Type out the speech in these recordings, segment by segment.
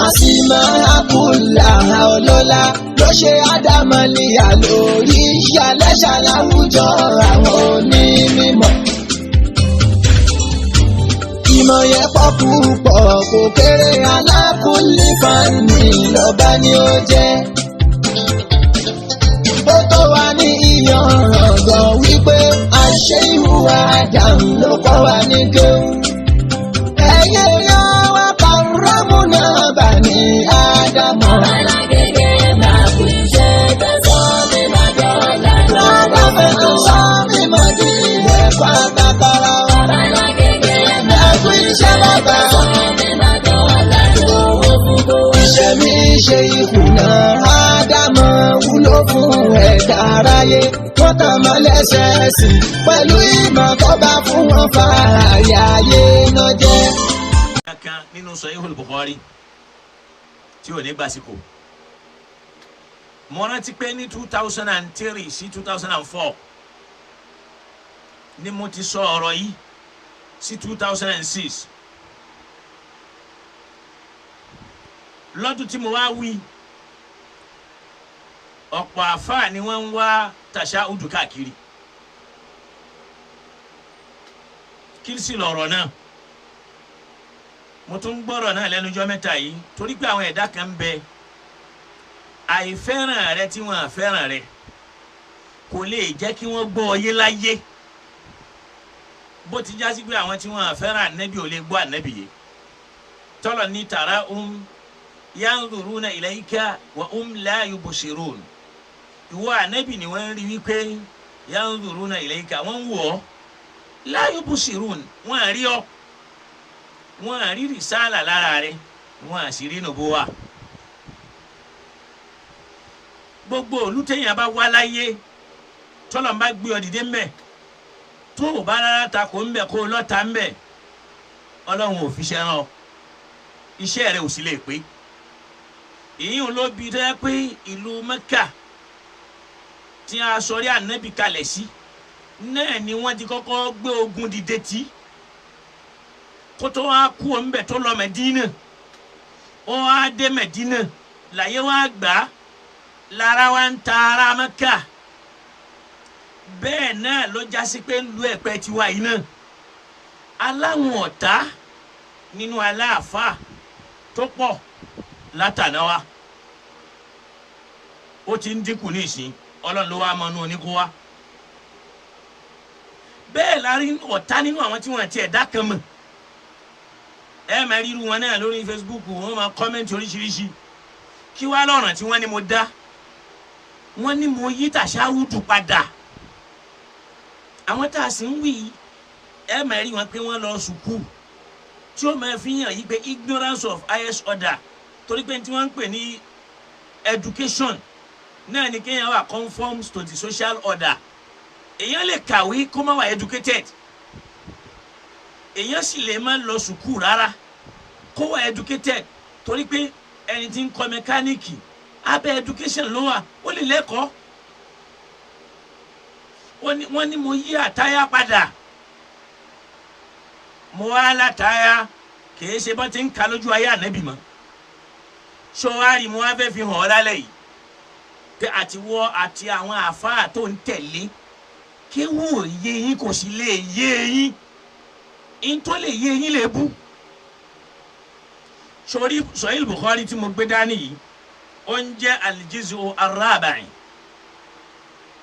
Àsìmọ́ àkùlà ọlọ́lá ló ṣe ádámọ̀lìyà lórí ṣàlẹ́ṣà láwùjọ àwọn onímọ̀. Ìmọ̀ yẹn pọ̀ púpọ̀, kò kéré, alákùnlé fani lọ́ba ni ó jẹ́. Ó tó wá ní ìyànràn wípé àṣẹ ìhùwà Adam ló kọ́ wa ní kéwù. Ẹyẹ yọ wá kàrámù náà bà ní Ádámọ̀. Alágége máa kú iṣẹ́ tẹ̀sán mi máa dọ́là. Lọ́dọ̀ tó sọ mí mọ́ di ilẹ̀ pátákárá wa. Alágége máa Ẹ kú iṣẹ́, bàbá. tẹ̀sán mi máa dọ́là. Owó fún kó. Iṣẹ́ mi ṣe ìkùnà Ádámọ̀ wúlò fún ẹ̀dá aráyé. Wọ́n tàn mọ́ lẹ́sẹ̀ẹ́sì pẹ̀lú ìmọ̀ tó bá fún wọn fààyè ayé náà jẹ́. Kankan nínú Sahihul Bukhari tí ò ní gbàsíkò. Mo rántí pé ní 2003 sí 2004 ni mo ti sọ ọ̀rọ̀ yìí sí 2006. Lọ́dún tí mo wá wí, ọ̀pọ̀ àfáà ni wọ́n ń wá tàṣà udu káàkiri. Kí sì lọ̀rọ̀ náà? Mo tún ń gbọ́rọ̀ náà lẹ́nujọ́ mẹ́ta yìí, torí pé àwọn ẹ̀dá kan ń bẹ, àìfẹ́ràn rẹ tí wọ́n fẹ́ràn rẹ kò lè jẹ́ kí wọ́n gbọ́ ọ yé láyé. Bó ti já sí pé àwọn tí wọ́n fẹ́ràn ànẹ́bí ò lè gbọ́ ànẹ́bí yé. Tọ́lọ̀ ní tàrà yanzuruna ilayka wa la yubsirun. Ìwọ ànẹ́bí ni wọ́n ń rí wípé yanzuruna ilayka, wọ́n ń wọ̀ ọ́, la yubsirun, wọ́n à rí ọ, wọ́n à rí rìsáàlà lára rẹ, wọ́n à sì rí nùbúwà. Gbogbo olùtẹ̀yìn bá wá láyé, tọ́lọ̀ ń bá gbé ọ dìde ńbẹ̀, tó o bá rárá ta kò ńbẹ̀, kó o lọ́ta ńbẹ̀, Ọlọ́run ò fi ṣe rán ọ, iṣẹ́ rẹ ò sì lè pé. Ìyín ló bi tó yẹ pé ìlú Mẹ́kà tí a sọrí ànábì kalẹ̀ sí náà ni wọ́n ti kọ́kọ́ gbé ogun dìde tí kó tó wá kú ọ ńbẹ̀, tó lọ Mẹ̀dínà. Ó wá dé Mẹ̀dínà láyé, wá gbà á lára wa ń ta ara Mẹ́kà. Bẹ́ẹ̀ náà ló jásí pé ń lu ẹ̀pẹ́ tiwa yìí náà, aláwọn ọ̀tá nínú aláàfáà tó pọ̀ látàná wa, ó ti ń dínkù ní ìsín. Ọlọ́run ló wá mọ inú oníkó wa. Bẹ́ẹ̀ la rí ọ̀tá nínú àwọn tí wọ́n ti ẹ̀dá kan mọ̀. Ẹ máa ríru wọn náà lórí Facebook, wọ́n máa comment oríṣiríṣi. Kí wá lọ́ràn tí wọ́n ní mo dá? Wọ́n ní mo yí tàṣáwùdù padà. Àwọn tá a sì ń wí yìí, ẹ máa rí wọn pé wọ́n lọ sùkúù, tí ó máa fi hàn yí pé ignorance of highest order, torí pé tí wọ́n ń pè ní education náà ni kéèyàn wà conforms to the social order. Èèyàn lè kàwé kó má wà educated, èèyàn sì lè má lọ sùkúù rárá kó wà educated, torí pé ẹni tí ń kọ́ mẹkáníìkì, abẹ́ education ló wà, ó lè lẹ́kọ̀ọ́. Wọ́n ní mo yí àtáyà padà. Mo wá látàyà kìí ṣe bọ́n ti ń ka lójú ayé ànábì mọ́. Ṣọwárì mo wá fẹ́ fi hàn ọ́ lálẹ́ yìí pé àtiwọ́ àti àwọn àáfàá tó ń tẹ̀lé kéwù òye yín kò sì lè yé yín, yín tó lè yé yín lè bú. Sori Sahih Bukhari tí mo gbé dání yìí, ó ń jẹ́ al-juz'u ar-rabi',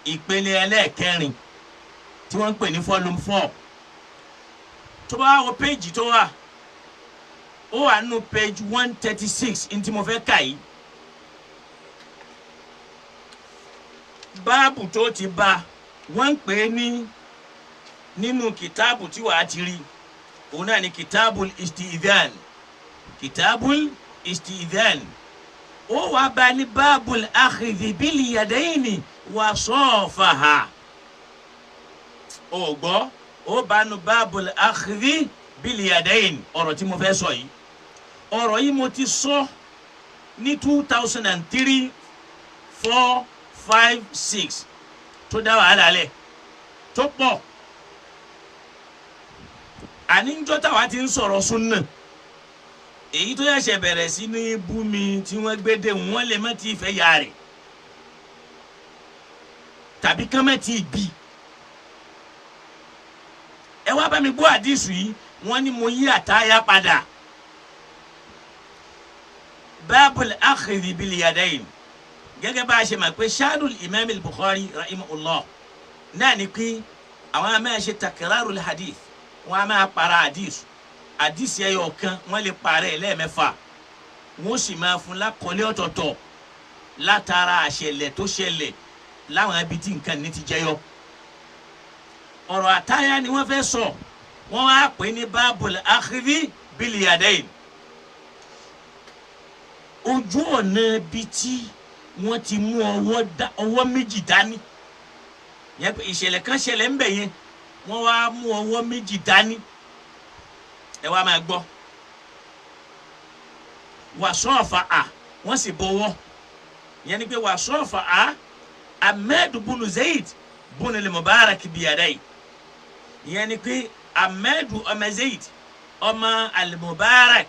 ìpele ẹlẹ́ẹ̀kẹrin tí wọ́n ń pè ní volume 4. Tó bá wọ péjì tó wà, ó wà nínú page 136 ní tí mo fẹ́ kà yìí. Báàbù tó ti bá wọ́n ń pè é ní nínú kìtáàbù tí wàá ti rí òun náà ní kìtáàbù istidhan. Kìtáàbù istidhan, ó wàá bá ní báàbù akhidhi bil yadayni wà sọ́ọ̀fàhà. Ó gbọ́, ó bá nu báàbù akhidhi bil yadayni. Ọ̀rọ̀ tí mo fẹ́ sọ yìí, ọ̀rọ̀ yìí mo ti sọ ní 2003, 4, 5, 6, tó dá wàhálà lẹ̀ tó pọ̀. Àní njọ́ táwa ti ń sọ̀rọ̀ súnà, Èyí tó yẹ̀ṣẹ̀ bẹ̀rẹ̀ sí ní bú mi tí wọ́n gbé dé, wọ́n lè má ti fẹ́ ya rẹ̀ tàbí kán má ti bí. Ẹ wá bá mi gbọ́ àdìsù yìí. Wọ́n ní mo yí àtáyà padà. Báàbùl akhidhi bil yadayn, gẹ́gẹ́ bá a ṣe mọ̀ pé ṣáàdùl imam al-Bukhari rahimahullah náà ni pé àwọn a máa ṣe takrarul hadith, wọ́n a máa para hadith, hadith ẹyọ kan wọ́n lè parẹ́ lẹ́ẹ̀mẹ́fà, wọ́n sì máa fún lákọlé ọ̀tọ̀ọ̀tọ̀ látara àṣẹlẹ̀ tó ṣẹlẹ̀ láwọn ibi tí nǹkan ní ti jẹyọ. Ọ̀rọ̀ àtáyà ni wọ́n fẹ́ sọ, wọ́n á pè ní báàbùl akhidhi bil yadayn. Ojú ọ̀nà ibi tí wọ́n ti mú ọwọ́ méjì dání yẹn pé ìṣẹ̀lẹ̀ kan ṣẹlẹ̀ ńbẹ̀ yẹn, wọ́n wá mú ọwọ́ méjì dání. Ẹ wá máa gbọ́. Wàsọ́ọ̀fà à, wọ́n sì bọ̀wọ́ yẹn ni pé wàsọ́ọ̀fà à Ahmed bunu Zayd bunu al-Mubarak biyadai, yẹn ni pé Ahmed ọmọ Zayd ọmọ al-Mubarak,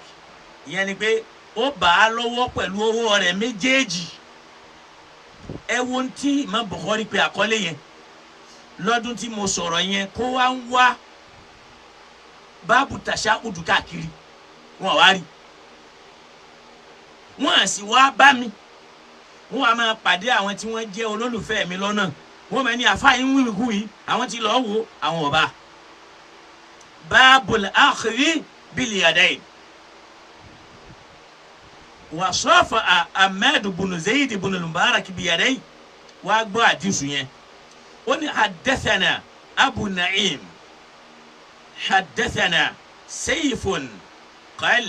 yẹn ni pé ó bà á lọ́wọ́ pẹ̀lú ọwọ́ rẹ̀ méjèèjì. Ẹ wo ntí Imam Bukhari pé àkọlé yẹn lọ́dún tí mo sọ̀rọ̀ yẹn, kó wá ń wá báàbù tàṣà udu káàkiri, wọn wá rí, wọn à sì wá bá mi, wọn wá máa pàdé àwọn tí wọ́n jẹ́ olólùfẹ́ mi lọ́nà, wọn máa ní àfa yín wíwí kú yìí, àwọn tí lọ́ọ́ wo àwọn ọba. Báàbùl akhri bil yadayn. Wàsọ́fà Ahmed bunu Zayd bunu Mubarak biyadayhi, wàá gbọ́ àdìsù yẹn. Ó ní haddathana Abu Na'im haddathana Sayfun qal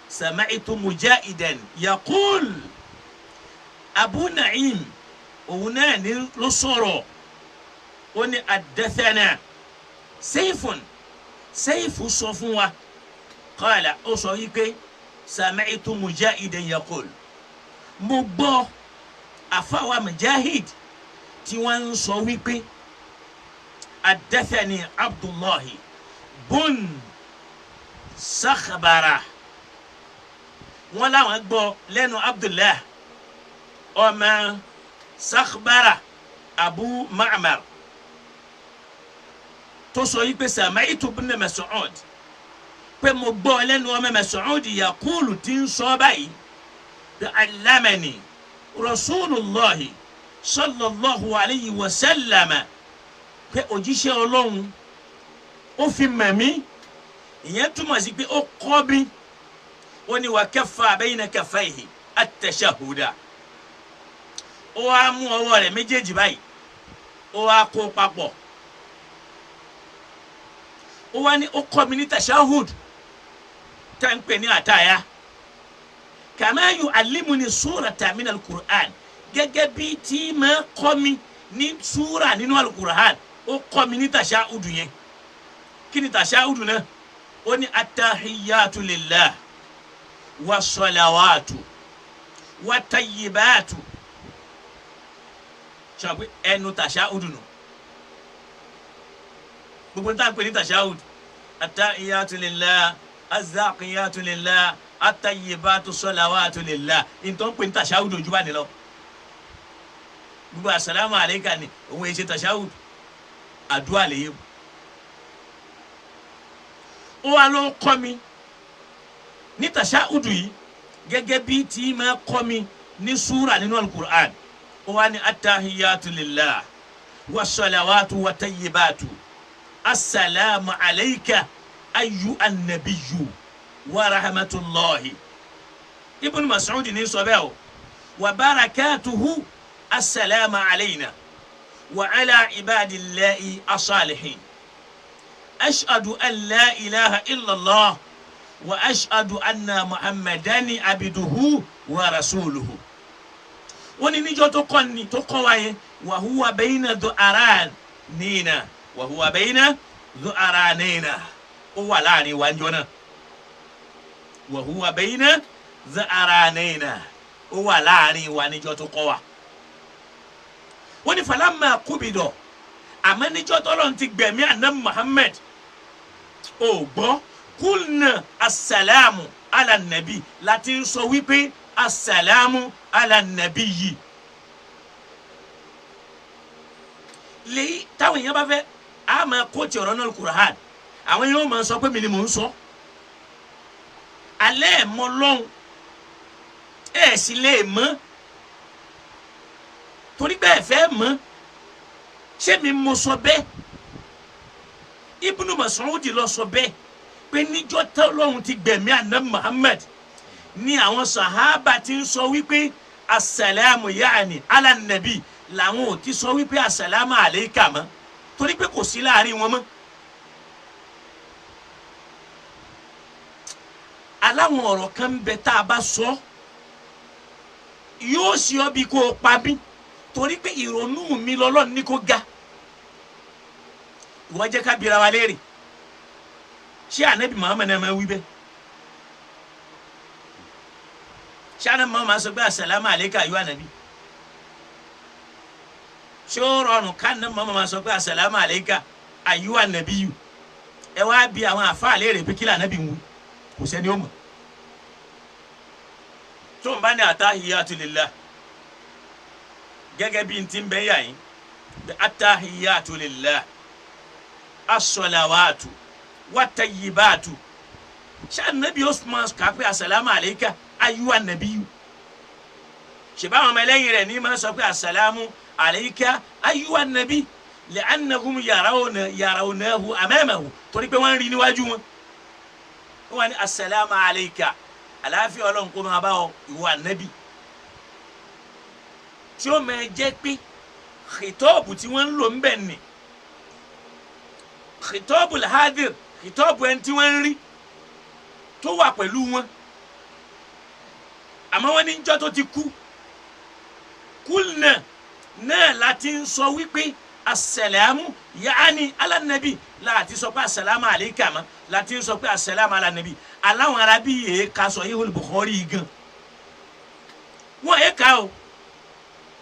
sami'tu Mujahidan yaqul. Abu Na'im òun náà ní ló sọ̀rọ̀. Ó ní haddathana Sayfun, Sayfu sọ fún wa, qala, ó sọ yìí pé sami'tu Mujahidan yaqul, mo gbọ́ àfàwà Mujahid tí wọ́n ń sọ wípé haddathani Abdullahi bun Sakhbara, wọ́n láwọn gbọ́ lẹ́nu Abdullahi ọmọ Sakhbara Abu Ma'mar tó sọ yìí pé sami'tu ibn Mas'ud, pé mo gbọ́ lẹ́nu ọmọ Mas'ud yaqulu, tí ń sọ báyìí pé allamani Rasulullahi sallallahu alayhi wa sallam, pé òjíṣẹ́ Ọlọ́run ó fi mọ̀ mí. Ìyẹn túmọ̀ sí pé ó kọ́ mi. Ó ní wa kaffa bayna kaffayhi at-tashahuda, ó wá mú ọwọ́ rẹ̀ méjèèjì báyìí, ó wá kó papọ̀, ó wá ní ó kọ́ mi ní tashahud tá n pè ní àtàyà, kama yu'allimuni surata min al-Qur'an, gẹ́gẹ́ bí tí máa kọ́ mi ní súra nínú al-Qur'an, ó kọ́ mi ní tashahudu yẹn. Kí ni tashahudu náà? Ó ní atahiyatu lillah wa salawatu wa tayyibatu. Ṣàpé ẹnu tashahudu nù, gbogbo níta pè ní tashahudu, atahiyatu lillah, azaqiyatu lillah, atayyibatu salawatu lillah, ìtọ́ ń pè ní tashahudu ojú bá ní lọ. Gbogbo asalamu alayka ni òun èyí ṣe tashahudu, àdúrà lè yé. Ó wá ló ń kọ́ mi ní tashahudu yìí gẹ́gẹ́ bí tí máa kọ́ mi ní súra nínú alukur'an. Ó wá ní atahiyatu lillah wa salawatu wa tayyibatu asalaamu alayka ayu annabiyu wa rahmatulahi. Ibn Mas'ud ní sọ bẹ́ẹ̀ o, wa barakatuhu asalaamu alayna wa ala ibadillahi asalihin. Ashhadu an la ilaha illallah wa ashhadu anna muhammadan abiduhu wa rasuluhu. Wọ́n ní níjọ́ tó kọ́ ni tó kọ́ wa yẹn, wa huwa bayna dhu'aranina, wa huwa bayna dhu'aranina, ó wà láàrin wa níjọ́ náà. Wa huwa bayna dhu'aranina, ó wà láàrin wa níjọ́ tó kọ́ wa. Wọ́n ní falamma qubida, àmọ́ níjọ́ tọ́lọ́run ti gbẹ̀mí àná Muhammad, ó gbọ́ kulna asalaamu ala nabi láti ń sọ wípé asàlámù ala nabi yìí. Lèyí táwọn èèyàn bá fẹ́ a máa kóòtù ọ̀rọ̀ náà Kùránì, àwọn èèyàn máa sọ pé mi ni mò ń sọ. Alẹ́ ẹ̀ mọ lọ́hùn, ẹ̀ sì lè mọ́ torí bẹ́ẹ̀ fẹ́ mọ́. Ṣé mi mo sọ bẹ́ẹ̀? Ibnu Mas'ud lọ sọ bẹ́ẹ̀ pé níjọ́ tọ́lọ́hún ti gbẹ̀mí àná Muhammad ní àwọn sàhábà ti ń sọ wípé asàlámù yaani ala nàbí, làwọn ò ti sọ wípé asàlámù àlékà mọ́ torí pé kò sí láàrin wọn mọ́. Aláwọn ọ̀rọ̀ kan ń bẹ tá a bá sọ yóò ṣe ọ́ bí kò pa mí torí pé ìrònú mi lọ́lọ́run ní kó ga. Ìwọ jẹ́ ká bira wa léèrè, ṣé anabi Muhammad náà máa wí bẹ́ẹ̀? Ṣé anabi Muhammad sọ pé asàlámù àlékà yóò anabi? Ṣé ó rọrùn ká anabi Muhammad sọ pé asàlámù àlékà ayú anabi yù? Ẹ wá bi àwọn àfa léèrè pé kí lè anabi ń wí, kò sẹ́ni ó mọ̀. Tó ń bá ní atahiyatu lillah gẹ́gẹ́ bí n ti bẹ́ yà yín, atahiyatu lillah as-salawatu wat-tayyibatu, ṣé anabi Usman kà pé asàlámù àlékà ayú anabi yù? Ṣèbá àwọn ọmọ ẹlẹ́yìn rẹ̀ ní ma sọ pé asàlámù àlékà ayú anabi li'annahum yarawnahu amamahu, torí pé wọ́n ń rí níwájú wọn. Wọ́n ní asàlámù àlékà, àlàáfíà Ọlọ́run kó máa bá ọ ìwọ anabi. Tí ó máa jẹ́ pé xitọ́ọ̀bù tí wọ́n ń lò ń bẹ̀ ni xitọ́ọ̀bù lhadir, xitọ́ọ̀bù ẹni tí wọ́n ń rí tó wà pẹ̀lú wọn. Àmọ́ wọ́n ní njọ́ tó ti kú kúlnà náà láti ń sọ wípé asàlámù yaani alánàbì, láti sọ pé asàlámù àlékà mọ́, láti ń sọ pé asàlámù alánàbì. Aláwọn arábí yìí ká sọ yìí Bukhari gan, wọ́n yẹ ká o.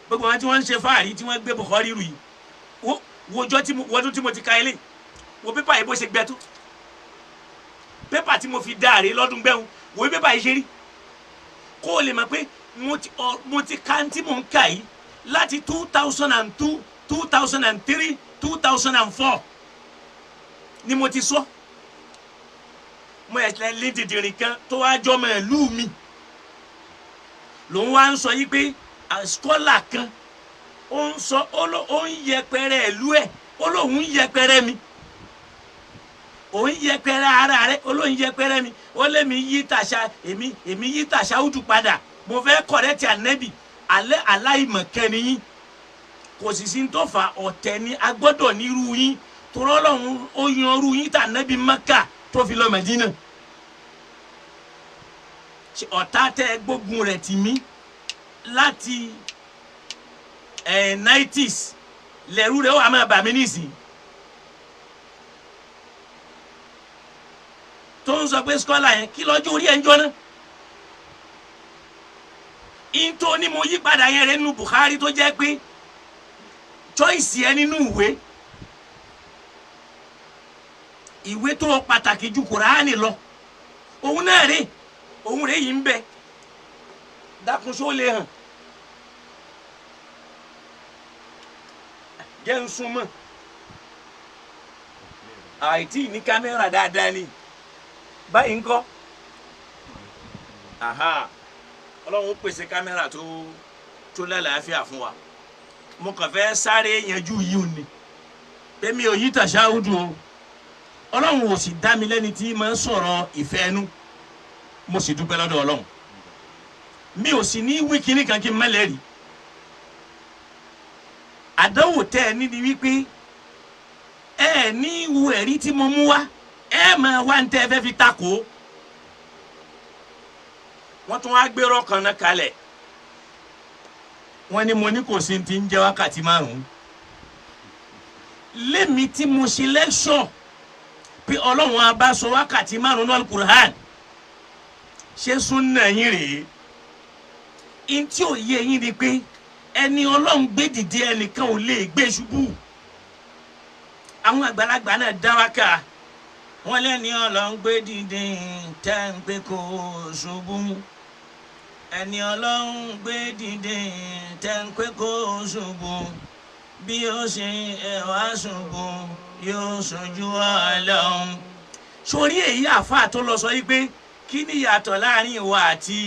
Gbogbo wọn tí wọ́n ń ṣe fáàrí tí wọ́n gbé Bukhari rù yìí, wọ́jọ́ tí wọ́dún tí mo ti ka ilé wo pépà yìí bó ṣe gbẹ tó, pépà tí mo fi dáàrí lọ́dún gbẹ̀hún, wo pépà yìí ṣe rí, kó o lè mọ̀ pé mo ti ka tí mò ń kà yìí láti 2002, 2003, 2004 ni mo ti sọ. Mo ẹ̀ lé dìdìrín kan tó wá jọmọ ìlú mi lòun wá ń sọ yìí pé skọ́là kan ó ń sọ ó ń yẹpẹrẹ ìlú ẹ̀, ó lóun ń yẹpẹrẹ mi, òun yẹpẹrẹ ara rẹ̀, ó lóun yẹpẹrẹ mi, ó lé mi yí tàṣà èmi yí tàṣà ó dùn padà, mo fẹ́ kọ̀rẹ́tì ànẹ́bì. Alẹ́ aláìmọ̀kẹ́ni yín, kò sì sí tó fa ọ̀tẹ̀ ni a gbọ́dọ̀ nírú yín, torọ́ lọ́hún ó yan irú yín tà ànẹ́bì Mẹ́kà tó fi lọ Mẹ́dínà. Ọ̀tá tẹ́ gbógun rẹ̀ tì mí láti 90s lẹ́rú rẹ̀ wà máa bà mí nísìnyí. Tó ń sọ pé skọ́là yẹn kí lọ́jọ́ orí ẹ̀ ń jọ náà. Ìntò ni mo yí padà yẹn rẹ̀ nínú Bukhari tó jẹ́ pé choice ẹ nínú ìwé ìwé tó pàtàkì ju Kùránì lọ, òun náà rè, òun rè yìí ń bẹ. Dákun só lè hàn jẹ́ ń súnmọ́ àìtí ní kámẹ́rà dáadáa ni báyìí ń kọ́. Ọlọ́run ó pèsè kámẹ́rà tó lálàáfíà fún wa. Mo kàn fẹ́ sáré yanjú yìí ò ní pé mi ò yí tàṣáhùdù o. Ọlọ́run ò sì dá mi lẹ́ni tí máa ń sọ̀rọ̀ ìfẹ́ ẹnu, mo sì dúpẹ́ lọ́dọ̀ Ọlọ́run. Mi ò sì ní wí kíní kan kí n má lẹ́rìí. Àdánwò tẹ́ ẹ ní ni wípé ẹ ní wo ẹ̀rí tí mo mú wá, ẹ máa wá ní tẹ́ ẹ fẹ́ fi takò. Wọ́n tún wá gbérọ́ kan náà kalẹ̀, wọ́n ní mo ní kò sí ti ń jẹ́ wákàtí márùn-ún. Lémi tí mo ṣe lẹ́ṣọ̀ pé Ọlọ́run á bá sọ wákàtí márùn-ún náà Al-Qur'an, ṣé súnà yín rèé? Ntí ò yé yín ni pé ẹni Ọlọ́run gbé dìde ẹnìkan ò lè gbé ṣubú. Àwọn àgbàlagbà náà dá wákà, Wọ́n lẹ́ni Ọlọ́run gbé dìde tẹ́ ń pé kó ṣubú. Ẹni Ọlọ́run gbé dìde tẹ́ ń pé kó ṣubú. Bí ó ṣe ẹ̀wá ṣubú yóò ṣojú Ọlọ́run. Sórí èyí àáfàá tó lọ sọ yìí pé kí ni ìyàtọ̀ láàrin ìwọ àti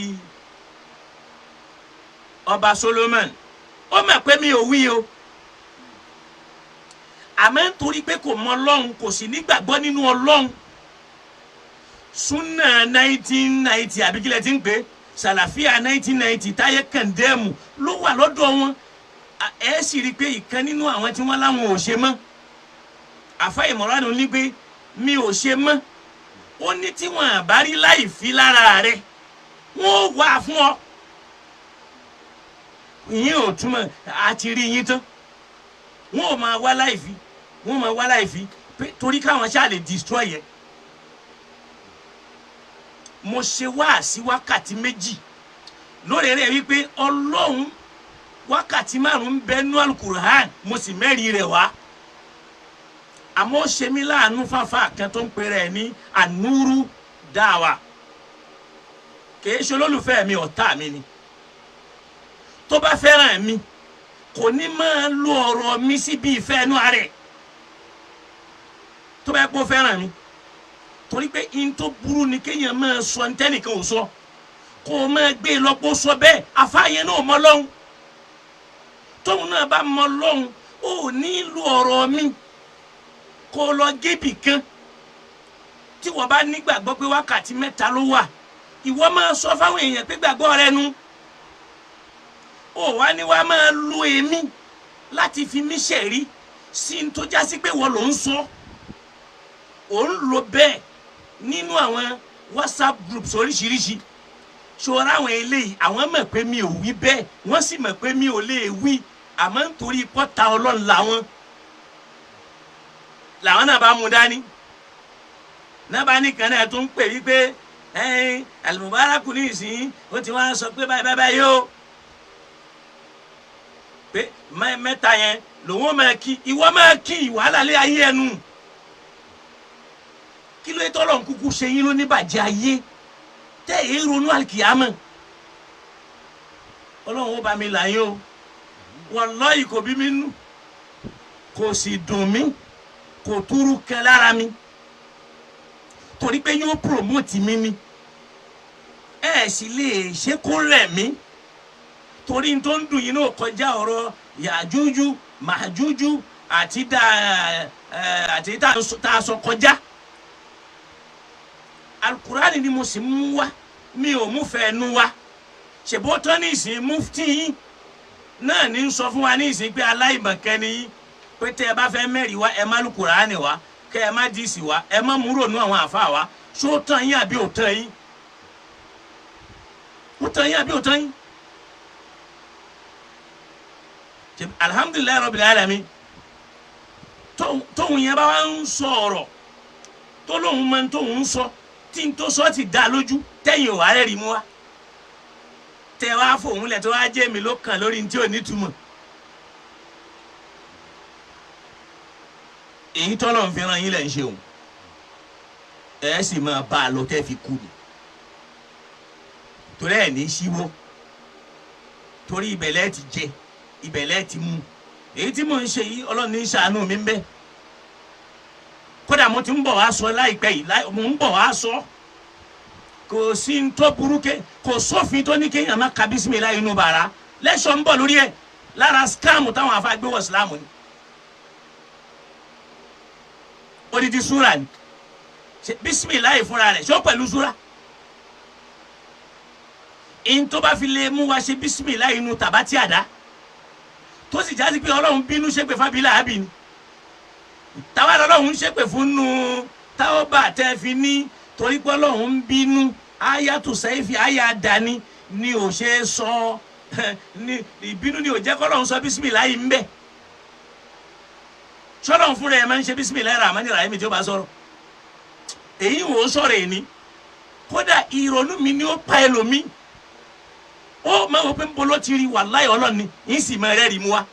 ọba Solomon? Ó mọ̀ pé mi ò wí o, àmọ́ nítorí pé kò mọ Ọlọ́run, kò sì nígbàgbọ́ nínú Ọlọ́run. Súnà 1990 àbí kílẹ̀ tí ń pè sàlàfíà 1990 táyé kàndẹ́ẹ̀mù ló wà lọ́dọ̀ wọn. Ẹ sì rí i pé ìkan nínú àwọn tí wọ́n láwọn ò ṣe mọ́, àfa ìmọ̀ràn ní pé mi ò ṣe mọ́. Ó ní tí wọn àbá rí láì fi lára rẹ, wọn ò wà fún ọ. Ìyẹn ò túmọ̀ àti rí yín tán. Wọn ò máa wá láì fi, wọn máa wá láì fi torí káwọn ṣáà lè destroy yẹ. Mo ṣe wáàsí wákàtí 2 lórí rẹ wípé Ọlọ́run wákàtí 5 bẹ nú Alukur'an, mo sì mẹ́rin rẹ̀ wá. Àmọ́ ó ṣe mí láàánú fáfá kan tó ń pè rẹ̀ ní Ànúrú Dáwà. Kìí ṣe olólùfẹ́ mi, ọ̀tá mi ni. Tó bá fẹ́ràn mi, kò ní máa lo ọ̀rọ̀ mi síbi ìfẹ́ inú ara ẹ̀. Tó bá yẹ kó fẹ́ràn mi, torí pé in tó burú ni kéèyàn máa sọ ní tẹ́nìkan ò sọ, kó o máa gbé e lọ́pọ̀ sọ bẹ́ẹ̀. Àfáàyè náà mọ lọ́hùn. Tóun náà bá mọ lọ́hùn, ó ní lo ọ̀rọ̀ mi kó o lọ gébì kan. Tí wọ́n bá nígbàgbọ́ pé wákàtí 3 ló wà, ìwọ máa sọ fáwọn èèyàn pé gbàgbọ́ rẹ nu. Ó wá ní wàá máa lo èmi láti fi mí ṣẹ̀rí sí n tó já sí pé wọ́n ló ń sọ. Ò ń lo bẹ́ẹ̀ nínú àwọn WhatsApp groups oríṣiríṣi. Ṣọ́ra àwọn eléyìí, àwọn mọ̀ pé mi ò wí bẹ́ẹ̀, wọ́n sì mọ̀ pé mi ò lè wí, àmọ́ nítorí pọ́ta Ọlọ́run làwọn náà bá mú dání. Náà bá nìkan náà tó ń pè wípé ẹ̀ẹ́n Al-Mubaraku ní ìsìn ó ti wá sọ pé báyìí báyìí báyìí o, pé mẹ́ta yẹn lòun ó máa kí, ìwọ máa kí wàhálà lé ayé ẹnu. Kí ló tọ́lọ̀ ń kúkú ṣe yín ló ní bàjẹ́ ayé tẹ́ èé ronú àlìkìyámọ̀? Ọlọ́run ó bá mi là yín o. Wàláhì kò bí mi nú, kò sì dùn mí, kò túrú kẹ lára mi, torí pé yóò promote mi ni. Ẹ sì lè ṣe kó rẹ̀ mí, torí tó ń dùn yín náà kọjá ọ̀rọ̀ Yàjújú Màjújú àti tá a sọ kọjá. Alukurani ni mo sì mú wá, mi ò mú fẹ́ nu wá. Ṣèbó tán ní ìsìn mufti yín náà ní sọ fún wa ní ìsìn pé aláìmọ̀kẹ́ ni yín, pé tẹ́ ẹ bá fẹ́ mẹ́rin wá, ẹ má lukurani wá, kẹ́ ẹ má díìsì wá, ẹ má múrò nú àwọn àfa wá. Ṣó tán yín àbí ò tán yín? Ó tán yín àbí ò tán yín? Alhamdulilayi rabbil alamin. Tóun yẹn bá wá ń sọ ọ̀rọ̀ tó lóun máa ń tóun ń sọ, tí n tó sọ ti dá lójú, tẹ́yìn ò wá rẹ́rìí mú wa, tẹ́ wá fòun lẹ̀ tó wá jẹ́ mi ló kàn lórí tí ò ní túmọ̀. Èyí tọ́lọ̀ ń fẹ́ràn yín lẹ̀ ń ṣe òun, ẹ̀ sì máa bá a lọ tẹ́ fi kú ni, torí ẹ̀ ní síwọ́, torí ibẹ̀lẹ̀ ti jẹ, ibẹ̀lẹ̀ ti mú. Èyí tí mò ń ṣe yìí, Ọlọ́run ní ṣàánú mi ń bẹ. Kódà mo ti ń bọ̀ wá sọ láìpẹ́ yìí, mo ń bọ̀ wá sọ. Kò sí ń tó burúkẹ́, kò sófin tó ní kéèyàn má ka bísímìlá inú bàrà. Lẹ́sọ̀ ń bọ̀ lórí ẹ̀ lára skáàmù táwọn afa gbé wọ̀ sílámù ni. Odidi súra ni bísímìlá yìí fúnra rẹ̀ ṣó pẹ̀lú súra. Ìyẹn tó bá fi lè mú wa ṣe bísímìlá inú tàbátì àdá, tó sì jásí pé Ọlọ́run bínú ṣépè fábílà àbí ni, táwa lọ́lọ́run ṣépè fún nu táwọn bá tẹ́ fi ní, torí pé Ọlọ́run ń bínú. Ayatu sẹ́yìfì àyà dání ni ò ṣe é sọ, ní ìbínú ni ò jẹ́ kọ́lọ́run sọ bísímìlá yìí ń bẹ̀. Sọlọ́run fúnra ẹ̀ máa ń ṣe bísímìlá rahmani rahim tí ó bá sọ̀rọ̀. Èyí wò ó sọ̀rọ̀ ẹ̀ ní. Kódà ìrònú mi ni ó pa ẹlòmíì, ó máa wọ pé ń bolo ti rí, wàláhì Ọlọ́run ni ń sì máa rẹ́rìí mú wa.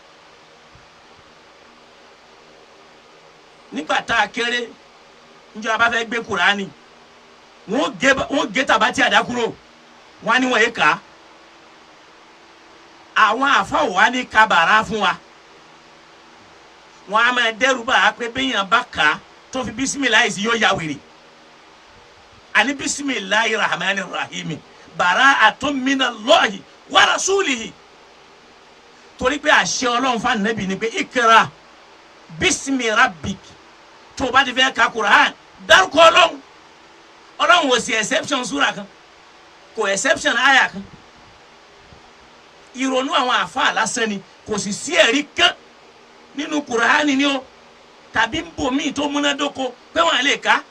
Nígbà tá a kéré, Njẹ́ a bá fẹ́ gbé Kùránì, wọ́n gé tàbátì àdá kúrò, wọ́n á ní wọ́n yé kà á. Àwọn àfa wa ní kabara fún wa, wọ́n á máa dẹ́rù bá a pé bẹ́yàn bá kà á tó fi bisimilayi sí yóò ya wèrè. Àní bisimilayi rahmani rahimi bara'atun minallahi wa rasulihi. Torí pé àṣẹ Ọlọ́run fún Ànábì ni pé ikra bisimi rabbik, tó o bá ti fẹ́ ka Qur'an dárúkọ Ọlọ́run. Ọlọ́run ò sí exception súra kan, kò exception àyà kan. Ìrònú àwọn àfáà lásán ni, kò sì sí ẹ̀rí kan nínú Qur'an ni o tàbí nbòmíì tó múnádóko pé wọ́n lè ka.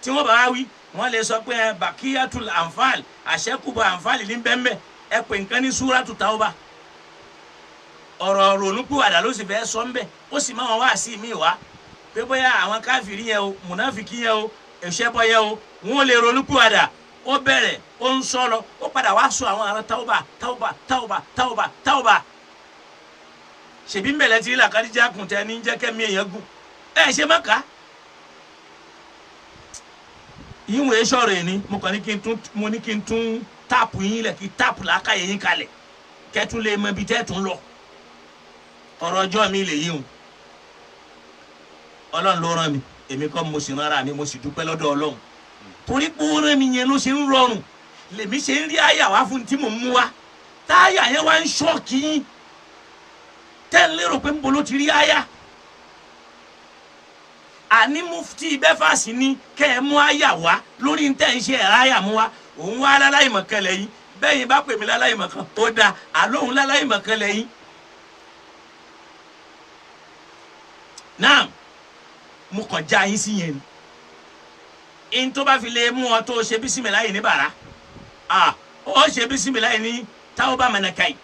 Tí wọ́n bá wá wí, wọ́n lè sọ pé bakiyatul anfal, àṣẹkùbọ̀ anfal ní bẹ́ẹ̀nbẹ́ẹ̀, ẹ pè nǹkan ní súratu Tawba. Ọ̀rọ̀ ronúpìwàdà ló sì fẹ́ sọ ńbẹ̀, ó sì máa wọn wá sí mi wá pé bóyá àwọn káfíìrì yẹn o, mùnáfìkì yẹn o, ẹ̀ṣẹ́bọ yẹn o, wọn ò lè ronúpìwàdà. Ó bẹ̀rẹ̀, ó ń sọ lọ, ó padà wá sọ àwọn ará Tawba Tawba Tawba Tawba Tawba. Ṣèbí ń bẹ̀rẹ̀ tí làkàdíjà kùn tẹ ní jẹ́ kẹ́mi èèyàn gùn, ẹ ṣe má kà á. Ìwọ̀n sọ̀rọ̀ yìí ni mo kàn ní kí n tún, mo ní kí n tún táàpù yín lẹ̀, kí táàpù làákàyè yín kalẹ̀ kẹ́tún lè mọ ibi tẹ́ tún lọ. Ọ̀rọ̀ ọjọ́ mi lè yíhun. Ọlọ́run ló rán mi, èmi kọ́ mo sì rán ara mi, mo sì dúpẹ́ lọ́dọ̀ Ọlọ́run. Torí pé ó rán mi yẹn ló ṣe ń rọrùn, lèmi ṣe ń rí àyà wá fún tí mò ń mú wá. Táyà yẹn wá ń ṣọ́ọ̀kì yín, tẹ́ ń lérò pé ń bolo ti rí àyà. Àní mufti bẹ́fàsì ni kẹ́ ẹ mú àyà wá lórí tẹ́ ń ṣe ẹ̀rá àyà mú wá. Òun wá láláìmọ̀kan lẹ́yìn, bẹ́yìn bá pè mí láláìmọ̀kan, ó dáa, àlóhùn láláìmọ̀kan lẹ́yìn. Naam, mo kàn já yín sí yẹn ni. N tó bá fi lè mú ọ tó ṣe bísímìláyì ní bàrà, ó ṣe bísímìláyì ní Tawba mànàkáì.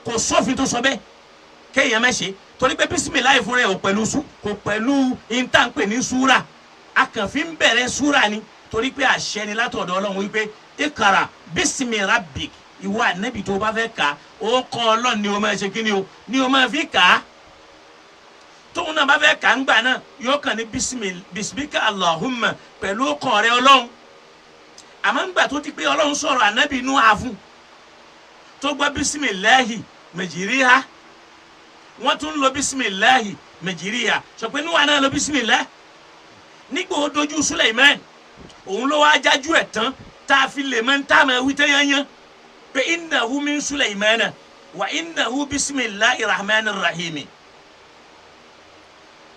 Kò sófin tó sọ bẹ́ẹ̀ kéèyàn má ṣe, torí pé bísímìláyì fúnra ẹ̀ ò pẹ̀lú sú, kò pẹ̀lú ìntànpè ní súrà. A kàn fi ń bẹ̀rẹ̀ súrà ni, torí pé àṣẹ ni látọ̀dọ̀ Ọlọ́run wípé ikra bísímì rabbik, ìwọ Ànábì tó bá fẹ́ kà ó kọ́ Ọlọ́run ni o máa ṣe kíni o ni o máa fi kà á. Tóun náà bá fẹ́ kà ń gbà náà yóò kàn ní bisimika Allahumma pẹ̀lú ọkọ̀ rẹ Ọlọ́run. Àmọ́ ńgbà tó ti pé Ọlọ́run sọ̀rọ̀ Ànábì inú àfún tó gbọ́ bisimilahi mẹjìríha, wọ́n tún lo bisimilahi mẹjìríha, sọ pé níwà náà lo bisimilahi. Nígbà ó dojú Suleiman, òun ló wá jájú ẹ̀ tán tá a fi lè mọ́ tá a máa wí tán yányán pé innahu min Suleimana wa innahu bisimilahi rahman rahimi.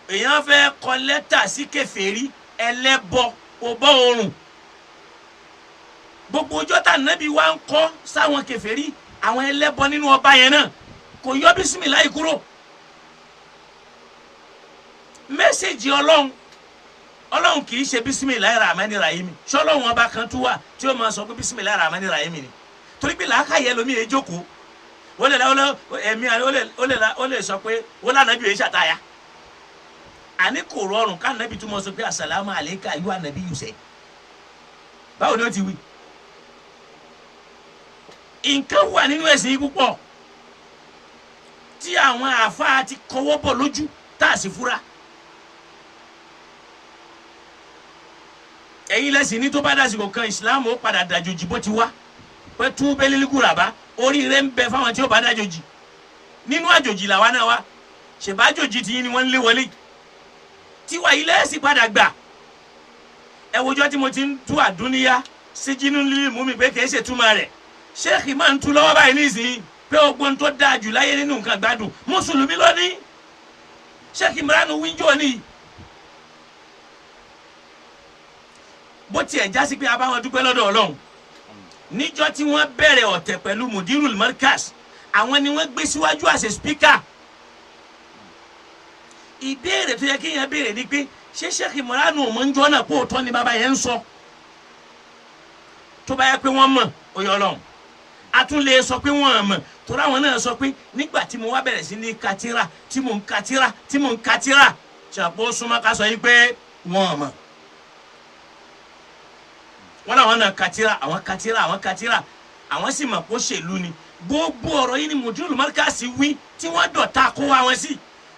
Èèyàn fẹ́ kọ lẹ́tà sí kèfèrí ẹlẹ́bọ ọbọ̀ oòrùn. Gbogbo ọjọ́ tá Nábì wa ń kọ́ sáwọn kèfèrí àwọn ẹlẹ́bọ nínú ọba yẹn náà kò yọ bísímìláì kúrò. Mẹ́sẹ̀gì Ọlọ́run, Ọlọ́run kì í ṣe bísímìláì rahmani rahimi. Ṣọlọ́run ọba kan tún wà tí ó máa sọ pé bísímìláì rahmani rahimi ni? Torí pé làákàyè ẹlòmíì jókòó, ó lè ẹ̀mí ó lè sọ pé ó lànà bí òye ṣàtàyà. Àní kò rọrùn ká nàbí túmọ̀ sọ pé asàlámù àlékà yóò ànàbí yùsẹ̀. Báwo ni ó ti wí? Nǹkan wà nínú ẹ̀sìn yìí púpọ̀ tí àwọn àáfàá ti kọwọ́ bọ̀ lójú tá a sì fura. Ẹ̀yin lẹ́sìn ní tó bá dásìkò kan ìsìláàmù ó padà dàjòjì bó ti wá. Pé tú bẹ́lílíkù ràbá, oríire ń bẹ fáwọn tí ó bá dàjòjì. Nínú àjòjì làwa náà wá. Ṣèbájòjì tiyín ni wọ́n ń lé wọlé. Tiwa ilé ẹ̀sìn padà gbà. Ẹ wojọ́ tí mo ti ń tú àdúníyá sí jínú lílì mú mi pé kìí ṣe túmọ̀ rẹ̀. Ṣéèkì máa ń tú lọ́wọ́ báyìí nísìnyí pé ogun tó dáa jù láyé nínú nǹkan gbádùn mùsùlùmí lónìí. Ṣéèkì Imran wíńjọ ni. Bó tiẹ̀ já sí pé a bá wọn dúpẹ́ lọ́dọ̀ Ọlọ́run. Níjọ́ tí wọ́n bẹ̀rẹ̀ ọ̀tẹ̀ pẹ̀lú Mudirul Markaz, àwọn ni wọ́n gbé síwájú àṣẹ spíkà. Ìbéèrè tó yẹ kí yẹn béèrè ni pé ṣé Sheikh Imran ọmọ ń jọ́ náà kó òótọ́ ni bàbá yẹn ń sọ? Tó bá yẹ pé wọ́n mọ̀, ó yọ Ọlọ́run. A tún lè sọ pé wọ́n mọ̀, torí àwọn náà sọ pé nígbà tí mo wá bẹ̀rẹ̀ sí ní katira, tí mò ń katira, tí mò ń katira, ṣàpò súnmọ́ ká sọ yìí pé wọ́n mọ̀. Wọ́n làwọn náà katira, àwọn katira, àwọn katira, àwọn sì mọ̀ kó ṣèlú ni. Gbogbo ọ̀rọ̀ yìí ni Mudirul Markaz wí tí wọ́n dọ̀ta kó wa wọn sí,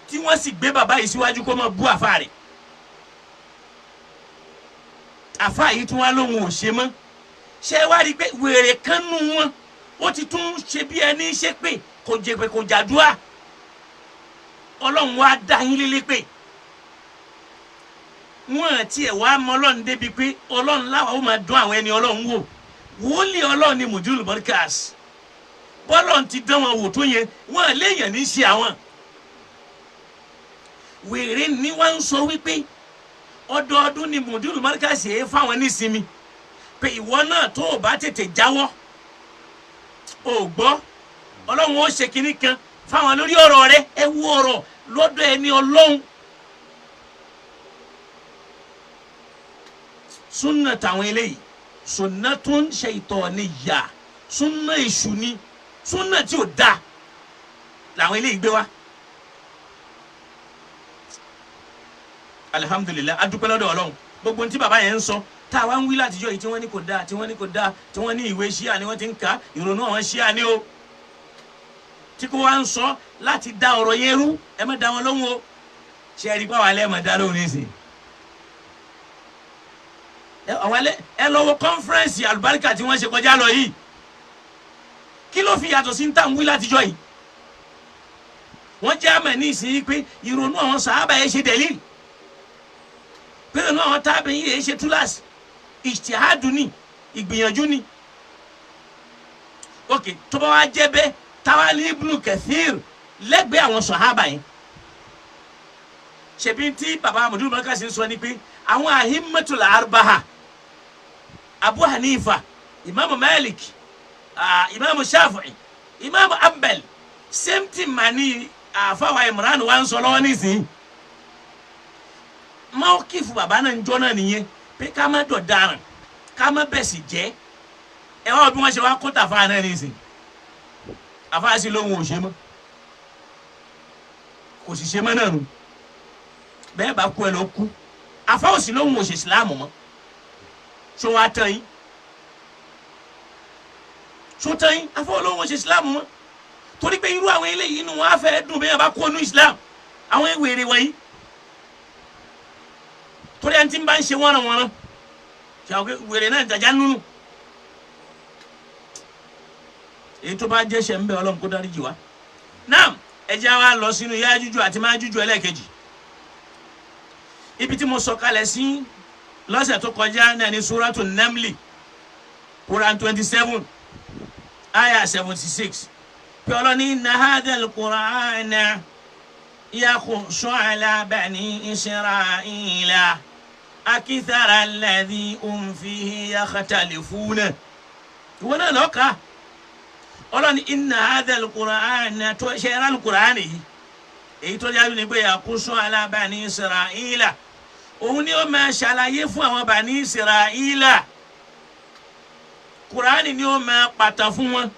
tí wọ́n sì gbé bàbá yìí síwájú kó máa bú àfa rẹ̀. Àfa yìí tún wá lóhun ò ṣe mọ́. Ṣé wá rí i pé wèrè kan nù wọn, ó ti tún ṣe bí ẹni ṣe pé kò jẹ pé kò jàdúrà. Ọlọ́run wá dá yín lélẹ́ pé wọ́n àti ẹ̀ wá mọ Ọlọ́run débi pé Ọlọ́run láwa ó máa dún àwọn ẹni Ọlọ́run wò. Wòlíì Ọlọ́run ni Mùdírù Mọ́ríkàs. Bọ́lọ́run ti dán wọn wò tó yẹn, wọ́n léèyàn ní í ṣe àwọn. Wèrè ni wọ́n ń sọ wípé ọdọọdún ni Mùdírù Mọ́ríkàs yẹn fáwọn nísinmi pé ìwọ náà tó o bá tètè jáwọ́ o gbọ́, Ọlọ́run ó ṣe kinní kan fáwọn lórí ọ̀rọ̀ rẹ. Ẹ wú ọ̀rọ̀ lọ́dọ̀ ẹni Ọlọ́run. Súnà tàwọn eléyìí, súnà tó ń ṣe ìtọ̀ ni yà, súnà èṣù ni, súnà tí ò da làwọn eléyìí gbé wá. Alihamudulilayi, adúpẹ́ lọ́dọ̀ Ọlọ́run. Gbogbo ní tí bàbá yẹn ń sọ tá a wá ń wí látijọ́ yìí, tí wọ́n ní kò dáa, tí wọ́n ní kò dáa, tí wọ́n ní ìwé ṣíà ni wọ́n ti ń kà, ìrònú àwọn ṣíà ni o, tí kò wá ń sọ láti dá ọ̀rọ̀ yẹn rú. Ẹ má dá wọn lóhùn o. Ṣe é rí pàwọn alẹ́ má dá lóhùn nísìnyí? Ẹ lọ wo kọ́nfẹ́rẹ́nsì àlùbáríkà tí wọ́n ṣe kọjá lọ yìí, kí ló fi yàtọ̀ sí ní tà ń wí látijọ́ yìí? Wọ́n jẹ́ àmọ̀ ní ìsinyìí pé ìrònú àwọn sàhábà yẹn ṣe dẹ̀líl, pé ìrònú àwọn tábìlì yẹn ṣe túláàsì, ìṣtìhádù ni, ìgbìyànjú ni. Ok, tó bá wá jẹ́ bẹ́ẹ̀, táwa ní Ibnu Kathir lẹ́gbẹ̀ẹ́ àwọn sàhábà yẹn. Ṣebí tí baba Mùdírù Mọ́ríkàsì ń sọ ni pé àwọn ahimmatul arbaha, Abu Hanifa, Imam Malik, Imam Shafi'i, Imam Ambal, same thing mani àfàwà Imran wa ń sọ lọ́wọ́ nísìnyí. Mawqifu baba náà ń jọ́ náà nìyẹn pé ká má dọ̀daràn, ká má bẹ̀sì jẹ́. Ẹ wá bí wọ́n ṣe wá kó tàfà náà nísìnyí. Àfáà sì lóhun ò ṣe mọ́, kò sì ṣe mọ́ náà nù. Bẹ́ẹ̀ bá kú ẹ lọ kú. Àfáà ò sì lóhun ò ṣe ìsìláàmù mọ́. Ṣó wá tán yín? Ṣó tán yín? Àfáà ò lóhun ò ṣe ìsìláàmù mọ́. Torí pé irú àwọn eléyìí inú wọn á fẹ́ dùn bẹ́ẹ̀ bá kú ọnú ìsìláàmù. Àwọn ewèrè wọ̀nyí. Torí ẹni tí ń bá ń ṣe wọ́nranwọ́nran, ṣàwọn wèrè náà jàjà nínú. Èyí tó bá jẹ́ṣẹ̀ ń bẹ Ọlọ́run kó dáríjì wá. Náà ẹ jẹ́ wá lọ sínú Yájújù àti Májújù ẹlẹ́ẹ̀kejì. Ibi tí mo sọ kalẹ̀ sí lọ́sẹ̀ tó kọjá náà ní Súrátù Namli, Quran 27, Aya 76. Pé Ọlọ́ni inna hadhal Qur'ana yakhussu ala bani Isra'ila akithara alladhi hum fihi yakhtalifuna. Ìwọ náà lọ́ka. Ọlọ́ni inna hadhal Qur'ana, tó ṣe ẹ̀rọ Al-Qur'ani yìí, èyí tó jáde ní pé yakhussu ala bani Isra'ila, òun ni ó máa ṣàlàyé fún àwọn bani Isra'ila. Kùránì ni ó máa pàtàn fún wọn,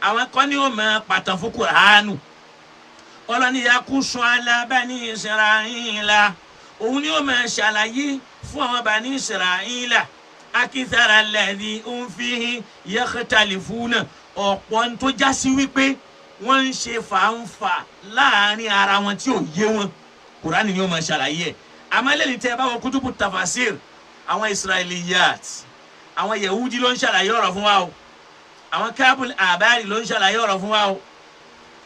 àwọn kan ni ó máa pàtàn fún Kùránù. Ọlọ́ni yakusu ala bani Isra'ila, òun ni ó máa ṣàlàyé fún àwọn bani Isra'ila akithara alladhi hum fihi yakhtalifuna, ọ̀pọ̀ tó já sí wípé wọ́n ń ṣe fàǹfà láàrin ara wọn tí ò yé wọn. Kùránì ni ó máa ṣàlàyé ẹ̀. Àmọ́ lẹ́yìn tẹ́ ẹ bá wọ kútùbù tafasir, àwọn Israiliyat, àwọn Yahudi ló ń ṣàlàyé ọ̀rọ̀ fún wa o, àwọn Kábùl Àbárí ló ń ṣàlàyé ọ̀rọ̀ fún wa o,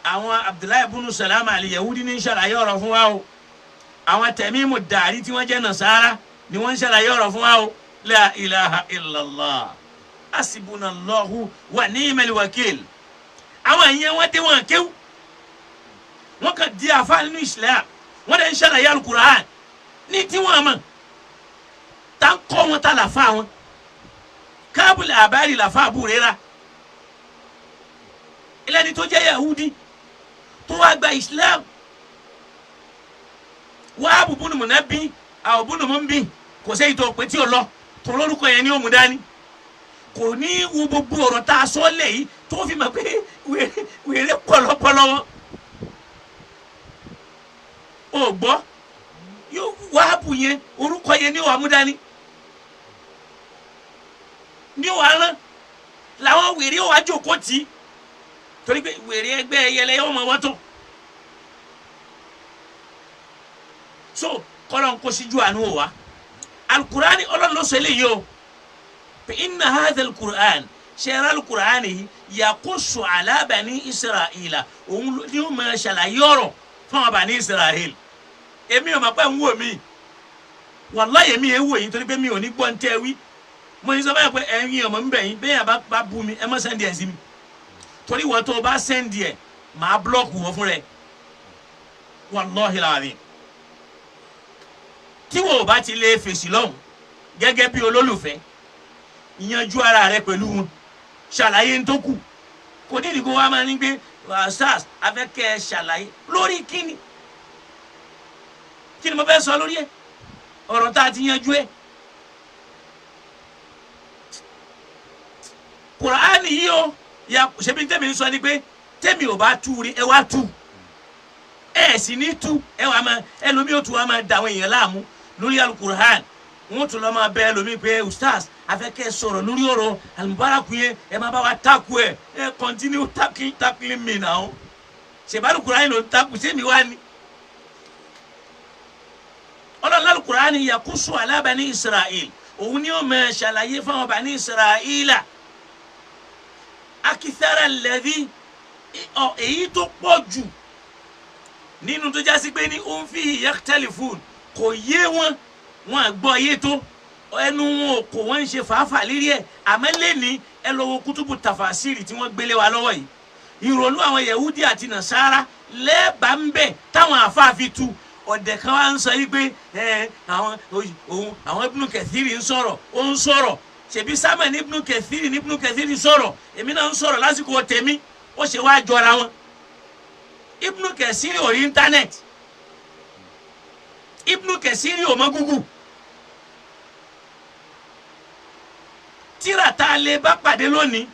àwọn Abdullahi bunu Salama àlì Yahudi ní ń ṣàlàyé ọ̀rọ̀ fún wa o, àwọn Tẹ̀mímù Dàrí tí wọ́n jẹ́ Nasara ni wọ́n ń ṣàlàyé ọ̀rọ̀ fún wa o. La ilaha illallah, asibunallahu wa ni'mal wakil. Àwọn ìyẹn wọ́n dé wọn kéwù, wọ́n kàn di àfa nínú Islam, wọ́n dẹ̀ ń ṣàlàyé alukur'an ní tí wọ́n mọ̀, tá ń kọ́ wọn tá làfa wọn. Kábùlì àbárí làfa àbúrẹ́ra, ẹlẹ́ni tó jẹ́ Yahudi tó wá gba Islam, wàá bùbùnù múná bí àwọn bùnú mú bí kò sẹ́yìn tó pé tí ò lọ tó lórúkọ yẹn ní òmù dání, kò ní wo gbogbo ọ̀rọ̀ tá a sọ lẹ̀ yìí tó fi mọ̀ pé wèrè pọ̀lọpọ̀lọ wọn. O gbọ́ yóò wáàbù yẹn orúkọ yẹn ní wàá mú dání ní wàá rán làwọn wèrè wàá jókòó tì í, torí pé wèrè ẹgbẹ́ ẹyẹlẹ yóò mọ wọ́tọ̀. So kọ́lọ̀ ń kó síjú àánú wò wá. Alukurani Ọlọ́run ló sọ eléyìí o pé inna hadha alukur'an ṣẹ̀rọ alukur'ani yìí yaqusu ala bani Isra'ila òun ni ó máa ṣàlàyé ọ̀rọ̀ fún àwọn bani Isra'il. Èmi ò máa pẹ́ ń wò mí wàláyé mi ẹ̀ wò yín torí pé mi ò ní gbọ́ ń tẹ́ wí. Mo ní sọ báyìí pé ẹ̀yin ọmọ ń bẹ̀ yín bẹ́ẹ̀ yẹn bá bú mi ẹ má sẹ́ndì ẹ̀ sí mi torí wọ́n tó o bá sẹ́ndì ẹ̀ màá búlọ́ọ̀kù wọ́n fún rẹ̀ wàláhì láàrin. Tí wọ́n ò bá ti lè fèsì lọ́hùn gẹ́gẹ́ bí olólùfẹ́ yanjú ara rẹ pẹ̀lú wọn ṣàlàyé ń tó kù kò ní ìdíkó wa máa ní pé sars afẹ́kẹ́ ṣàlàyé lórí kíni kíni mo fẹ́ sọ lórí ẹ̀ ọ̀rọ̀ tá a ti yanjú ẹ̀. Kùránì yìí o ya ṣebí tẹ́mi ń sọ ni pé tẹ́mi ò bá tú rí ẹ wá tú ẹ sì ní tú ẹ wà máa ẹlòmíì ó tún wà máa da àwọn èèyàn láàmú lórí alukur'an wọn tún lọ máa bẹ ẹlòmíì pé ustaz afẹ́kẹ́ sọ̀rọ̀ lórí ọ̀rọ̀ alubaraku yẹn ẹ máa bá wa takú ẹ ẹ continue tackling tackling me now ṣèbá alukur'an ló ń takú sẹ́mi wá ni ọlọ́run alukur'an yakusu ala bani Israel òun ni ó máa ṣàlàyé fáwọn bani Israila akithara lẹ́dí èyí tó pọ̀ jù nínú tó jásí pé ní ó ń fi yakhtalifun kò yé wọn wọn àgbọ̀ yé tó ẹnu wọn ò kò wọ́n ń ṣe fàáfà lérí ẹ̀. Àmọ́ lẹ́ni ẹ lọ wo kútùbù tàfàsírì tí wọ́n gbélé wa lọ́wọ́ yìí ìrònú àwọn yahudi àti nasara lẹ́ẹ̀bà ń bẹ̀ táwọn àfáàfi tu ọ̀dẹ̀ kan wá ń sọ yìí pé ẹ àwọn òun àwọn Ibnu Kathiri ń sọ̀rọ̀ ó ń sọ̀rọ̀ ṣèbí sámẹ̀ ní Ibnu Kathiri ní Ibnu Kathiri sọ̀rọ̀ èmi náà ń sọ̀rọ̀ lásìkò tèmi ó ṣe wá jọra wọn. Ibnu Kathiri ò rí íńtánẹ́ẹ̀tì, Ibnu Kathiri ò mọ Google, tíra tá a lè bá pàdé lónìí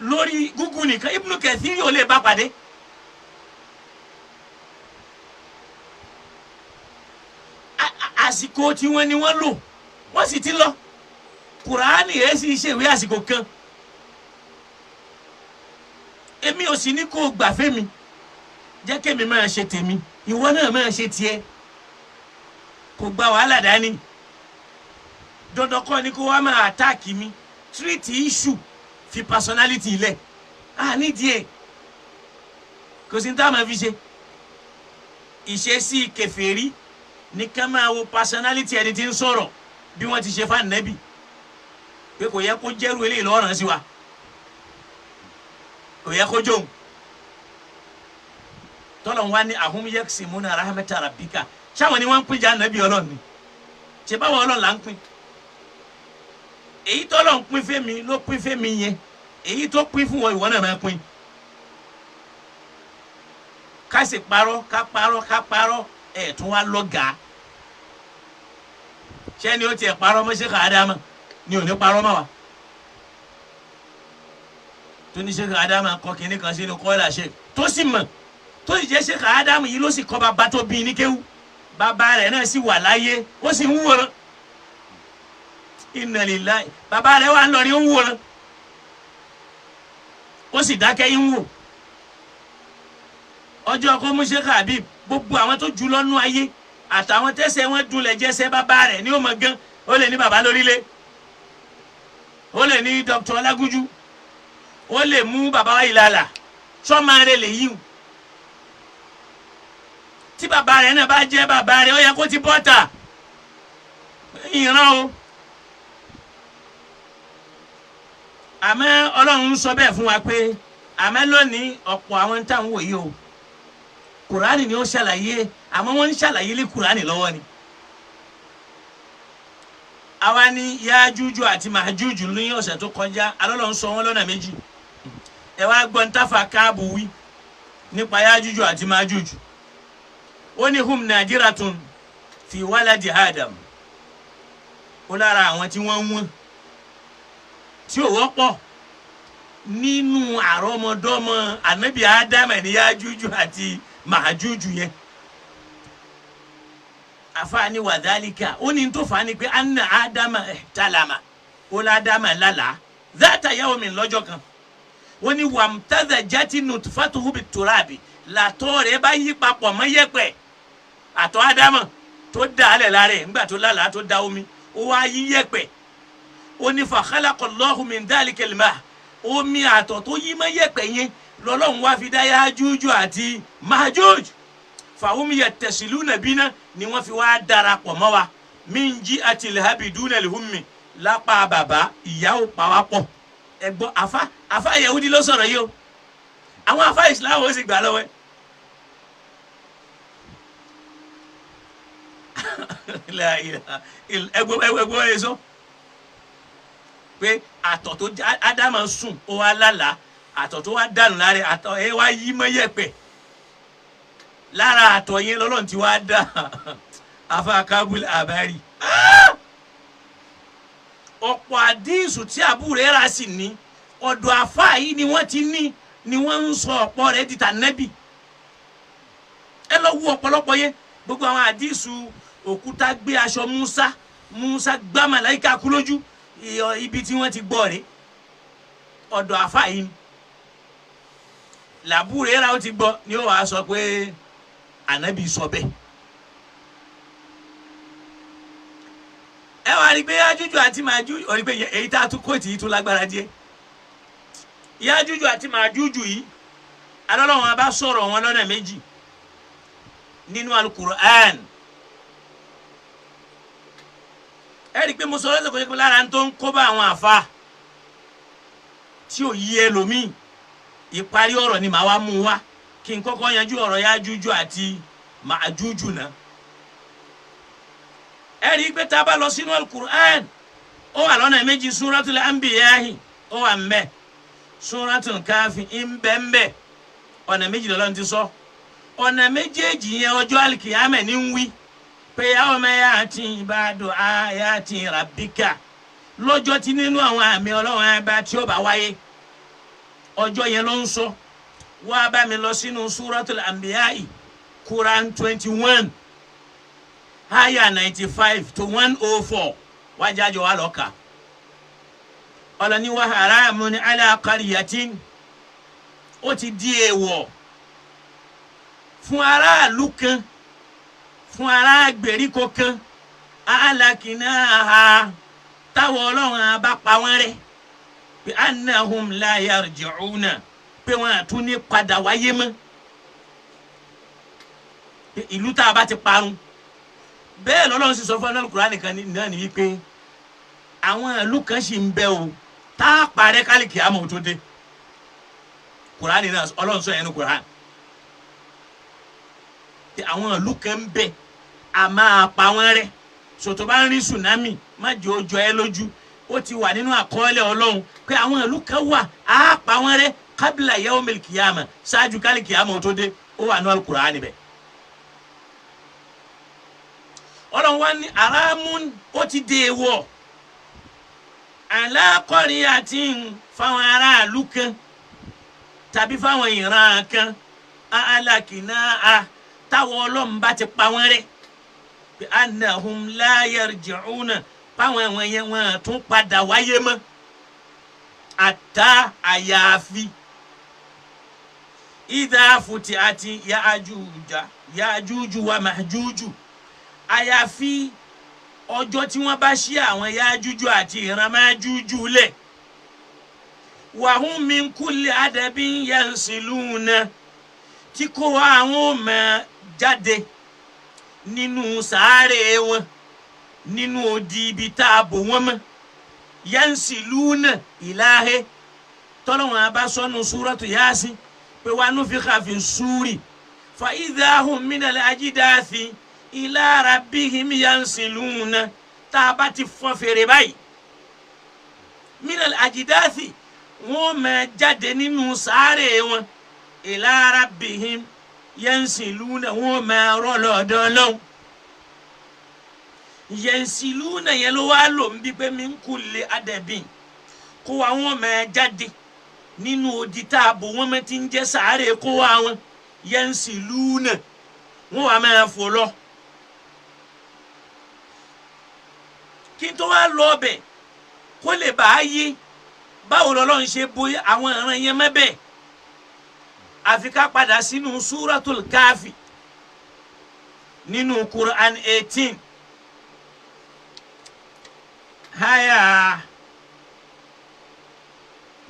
lórí Google nìkan Ibnu Kathiri ò lè bá pàdé. Àsìkò tí wọ́n ní wọ́n lò wọ́n sì ti lọ. Kùránì ẹ̀ sì ṣèwé àsìkò kan. Èmi ò sì ní kó o gbà fẹ́mi, jẹ́ kémi máa ṣe tèmi, ìwọ náà máa ṣe tiẹ̀. Kò gba wàhálà dání. Dandan kọ́ ni kó wá máa àtáàkì mi, treat issue fi personality lẹ̀. À nídìí ẹ̀ kò sí ní tá a máa fi ṣe. Ìṣesí kèfèrí ní ká máa wo personality ẹni tí ń sọ̀rọ̀ bí wọ́n ti ṣe fún Ànábì pé kò yẹ kó jẹ́rú eléyìí lọ́rùn sí wa, kò yẹ kó jóun. Tọ́lọ̀ wá ní ahum yaksimuna rahmata rabbika, ṣáwọn ni wọ́n ń pín jẹ́ Ànábì Ọlọ́run ni, ṣe báwọn Ọlọ́run là ń pín. Èyí tọ́lọ̀ ń pín fẹ́mi ló pín fẹ́mi yẹn, èyí tó pín fún wọn ìwọ náà máa pín. Ká sì parọ́ ká parọ́ ká parọ́ ẹ̀ tún wá lọ́gàá. Ṣé ni ó tiẹ̀ parọ́ mọ́ Sheikh Adama ni ò ní parọ́ mọ́ wa? Tó ní Sheikh Adama kọ kínní kan sínú kọ́lá Sheikh tó sì mọ̀, tó sì jẹ́ Sheikh Adama yìí ló sì kọ́ bàbá tó bí ní kéwú, bàbá rẹ̀ náà sì wà láyé ó sì ń wòran. Inna lillahi, bàbá rẹ̀ wà ń lọ ní ń wòran, ó sì dákẹ́ ń wò. Ọjọ́ kó mú Sheikh Habib, gbogbo àwọn tó jù lọ́nú ayé àtàwọn tẹ́sẹ̀ wọn dunlẹ̀ jẹ́sẹ̀ bàbá rẹ̀ ní ó mọ̀ gan. Ó lè ní bàbá lórílẹ̀, ó lè ní Dr. Ọlágúnjú, ó lè mú bàbá wa ìlàlà sọ́mọ rẹ̀ lè yíw. Tí bàbá rẹ̀ náà bá jẹ́ bàbá rẹ̀ ó yẹ kó ti bọ́tà ìran o. Àmọ́ Ọlọ́run ń sọ bẹ́ẹ̀ fún wa pé àmọ́ lónìí ọ̀pọ̀ àwọn táwọn wò yìí o, Kùránì ni ó ṣàlàyé, àmọ́ wọ́n ń ṣàlàyé lé Kùránì lọ́wọ́ ni. Àwa ní Yájújù àti Màjújù ní ọ̀sẹ̀ tó kọjá, alọ́lọ́ ń sọ wọ́n lọ́nà méjì. Ẹ wá gbọ́n táfà káàbù wí nípa Yájújù àti Màjújù. Ó ní hum nadiratun fi waladi Adam. Ó lára àwọn tí wọ́n ń wọ́n tí ò wọ́pọ̀ nínú àrọ́mọdọ́mọ ànábì Ádámù ní Yájújù àti Màjújù yẹn. Àfààní wàdálíkà ó ní tó fàání pé anna Ádámà ihtalama, ó ládàmà lálàá dhata yawmin lọ́jọ́ kan. Ó ní wamtazajati nutfatuhu biturabi, làtọ́ rẹ̀ bá yí papọ̀ mọ́ yẹ̀pẹ̀ àtọ̀ Ádámà tó dà á lẹ̀ lára ẹ̀ ńgbà tó lálàá tó da omi Ó wá yí yẹ̀pẹ̀. Ó ní fa khalaqa Allahu min dhalikal ma', omi àtọ̀ tó yí mọ́ yẹ̀pẹ̀ yẹn lọ́lọ́run wá fi dá Yájújù àti Májújù. Fahum yattasiluna bina, ni wọ́n fi wá darapọ̀ mọ́ wa. Min ji'atil habi dunal hummi, lápá bàbá ìyá ò pa wá pọ̀. Ẹ̀gbọ́n afa afa Yahudi ló sọ̀rọ̀ yìí o, àwọn afa Islam ó sì gbà lọ́wọ́ ẹ̀. Ẹgbọ́n ẹ sọ pé àtọ̀ tó Ádámù sùn ó wá lálàá, àtọ̀ tó wá dànù lára àtọ̀ ẹ wá yí mọ́ yẹ̀pẹ̀ lára àtọ̀ yẹn lọ́lọ́run ti wá dá afa Kábúlì Àbárì. Ọ̀pọ̀ àdínsù tí Abu Hurairah sì ní ọ̀dọ̀ afa yìí ni wọ́n ti ní, ni wọ́n ń sọ ọ̀pọ̀ rẹ̀ di tànẹ́bì. Ẹ lọ wo ọ̀pọ̀lọpọ̀ yẹn, gbogbo àwọn àdínsù òkúta gbé aṣọ Musa, Musa gbá màláíkà kú lójú, ibi tí wọ́n ti gbọ́ rẹ̀ ọ̀dọ̀ afa yìí ni Abu Hurairah ó ti gbọ́, ni ó wàá sọ pé ànábì sọ bẹ́ẹ̀. Ẹ wá rí i pé Yájújù àti Májújù, ó rí i pé èyí tá a tún kóòtù yìí tún lágbára díẹ̀. Yájújù àti Májújù yìí, alọ́lọ́wọ́n bá sọ̀rọ̀ wọn lọ́nà méjì nínú Al-Qur'an. Ẹ rí i pé mo sọ lọ́sẹ̀ kò ṣe pé lára tó ń kó bá àwọn àfa tí ò yí ẹlòmíì, ìparí ọ̀rọ̀ ni màá wá mú wá, kí n kọ́kọ́ yanjú ọ̀rọ̀ Yájújù àti Májújù náà. Ẹ rí i pé tá a bá lọ sínú Al-Qur'an, ó wà lọ́nà méjì. Suratul Anbiya ó wà ń bẹ, Suratul Kahfi ń bẹ ń bẹ. Ọ̀nà méjì lọ́lọ́run ti sọ. Ọ̀nà méjèèjì yẹn ọjọ́ alikiyama ní ń wí pé yawma ya'ti ba'du ayati rabbika, lọ́jọ́ tí nínú àwọn àmì Ọlọ́run ẹba tí ó bá wáyé, ọjọ́ yẹn ló ń sọ. Wá bá mi lọ sínú Suratul Anbiya, Quran 21 aya 95 to 104, wájájọ wa lọ kà. Ọlọ́ni wa haramun ala qaryatin, ó ti di èèwọ̀ fún aráàlú kan, fún ará gbèríko kan, alákìnnáha, táwọn Ọlọ́run bá pa wọ́n rẹ́, pé annahum la yarji'una, pé wọ́n àtún ní padà wáyé mọ́. Ìlú tá a bá ti parun bẹ́ẹ̀ lọ́lọ́run sì sọ fún ọlọ́run Kùránì kan náà ní wípé àwọn ìlú kan sì ń bẹ o tá a parẹ́ kálíkì àmọ́ tó dé. Kùránì náà Ọlọ́run sọ yẹn ní Kùránì pé àwọn ìlú kan ń bẹ a máa pa wọ́n rẹ́. Sòtò bá ń rí tsunami má jẹ́ ó jọ ẹ́ lójú, ó ti wà nínú àkọọ́lẹ̀ Ọlọ́run pé àwọn ìlú kan wà á pa wọ́n rẹ́ kábìlà yawmil kìyàmà, ṣáájú kálíkì àmọ́ tó dé. Ó wà ní Al-Kùránì bẹ́ẹ̀. Ọlọ́run wá ní aráàmú ó ti dé wọ̀ alákọ̀rí àti fáwọn aráàlú kan tàbí fáwọn ìran kan alákìnná a táwọn Ọlọ́run bá ti pa wọ́n rẹ́, pé annahum la yarji'una, fáwọn ẹ̀wọ̀n yẹn wọ́n tún padà wáyé mọ́, àtà àyàfi idha futi'ati Ya'juju wa Ma'juju, àyàfi ọjọ́ tí wọ́n bá ṣí àwọn Yájújù àti ìran Májújù lẹ̀. Wa hum min kulli adabin yansiluna, tí kò wá àwọn ò máa jáde nínú sàárè wọn, nínú odi ibi tá a bò wọ́n mọ́. Yansiluna ìláhẹ́ tọ́lọ́wọ́n abásọ́nu súrọ́tù Yásìn pé wa nufikha fi súrì fa idha hum minal ajidathi ila rabbihim yansiluna. Tá a bá ti fọ́n fèrè báyìí, minal ajidathi, wọ́n máa jáde nínú sàárè wọn, ila rabbihim yansiluna, wọ́n máa rọ́ lọ́dọ̀ Ọlọ́hun. Yansiluna yẹn ló wá lò ń bí pé min kulli adabin, kó wa wọ́n máa jáde nínú odi tá a bò wọ́n máa ti ń jẹ́ sàárè kó wa wọn, yansiluna, wọ́n wà máa fò lọ. Kí n tó wá lọ ọbẹ̀ kó lè bá a yé báwo lọ́lọ́run ṣe bo àwọn ìran yẹn mẹ́bẹ̀, àfi ká padà sínú Suratul Kahfi nínú Quran 18. Háyà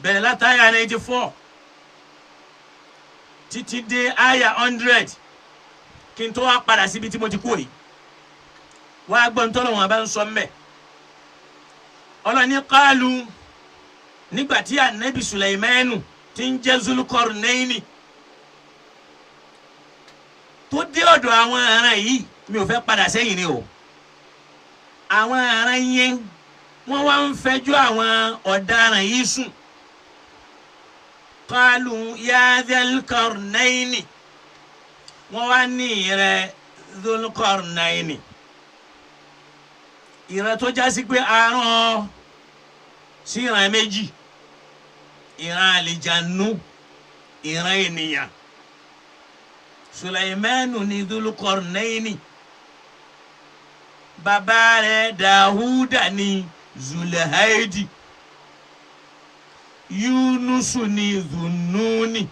bẹ̀rẹ̀ láti háyà 94 títí dé háyà 100 kí n tó wá padà síbi tí mo ti kú yìí. Wá gbọ́n tọ́lọ̀ wọn bá ń sọ mbẹ́. Ọlọ́ni qalu nígbà tí anabi Sulaimanu ti ń jẹ́ Zulqarnaini tó dé ọ̀dọ̀ àwọn ará yìí, mi ò fẹ́ padà sẹ́yìn ni o. Àwọn ará yẹn wọ́n wá ń fẹjọ́ àwọn ọ̀daràn yìí sùn. Qalu ya Dhal-Qarnaini, wọ́n wá ní ìrẹ́ Dhul-Qarnaini, ìran tó jásí pé aràn sí ìran méjì, ìran àlìjánu, ìran ènìyàn. Sulaimanu ní Dhul-Qarnaini, bàbá rẹ̀ Dàhúdà ní Zulhaidi, Yunusu ní Zununi,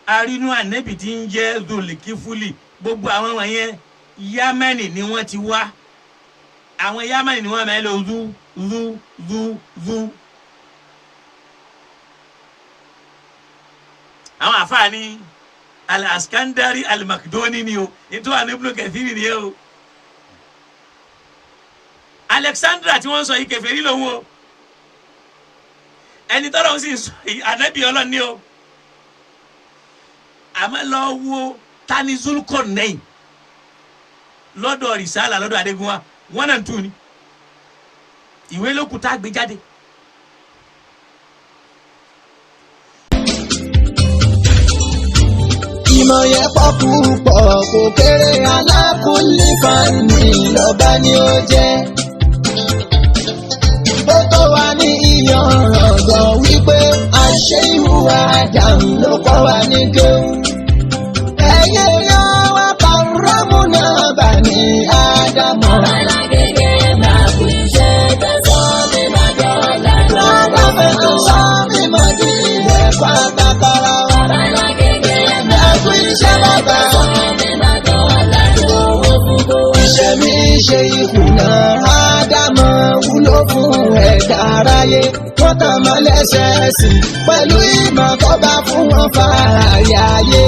arínú ànẹ́bì tí ń jẹ́ Dhulikifuli. Gbogbo àwọn wọ̀nyẹn Yámẹ́nì ni wọ́n ti wá. Àwọn Yámẹ́nì ni wọ́n máa ń lò zu zu zu zu. Àwọn àfààní al-Askandari al-Makdoni ni o, nítorí àwọn Ibn Kathiri ni o. Alexandra tí wọ́n sọ yìí kèfèrí lòun o, ẹni tọ́lọ́ sì sọ yìí ànábì Ọlọ́run ni o. Àmọ́ lọ wo tani Zulqarnain lọ́dọ̀ Risala lọ́dọ̀ Adégúnwà 1 and 2 ni ìwé lókun tá a gbé jáde. Ìmọ̀ yẹn pọ̀ púpọ̀ kò kéré, alákùnlé fani lọ́ba ni ó jẹ́. Ó tó wa ní ìyànràn wípé àṣẹ ìhùwà Ádámù ló kọ́ wa ní kéwú. Ẹyẹ yan wa kàrámù náà bà ní Ádámù. Alágége máa kú iṣẹ́ tẹ̀sán mi máa dọ́là. Lọ́dọ̀ tó sọ mí mọ́ di ilẹ̀ pátákárá wa. Alágége máa Ẹ kú iṣẹ́ bàbá. tẹ̀sán mi máa dọ́là. Owó fún kó. Iṣẹ́ mi ṣe ìkùnà Ádámọ̀ wúlò fún ẹ̀dá aráyé. Wọ́n tàn mọ́ lẹ́sẹ̀ẹ́sì pẹ̀lú ìmọ̀ tó bá fún wọn fààyè ayé.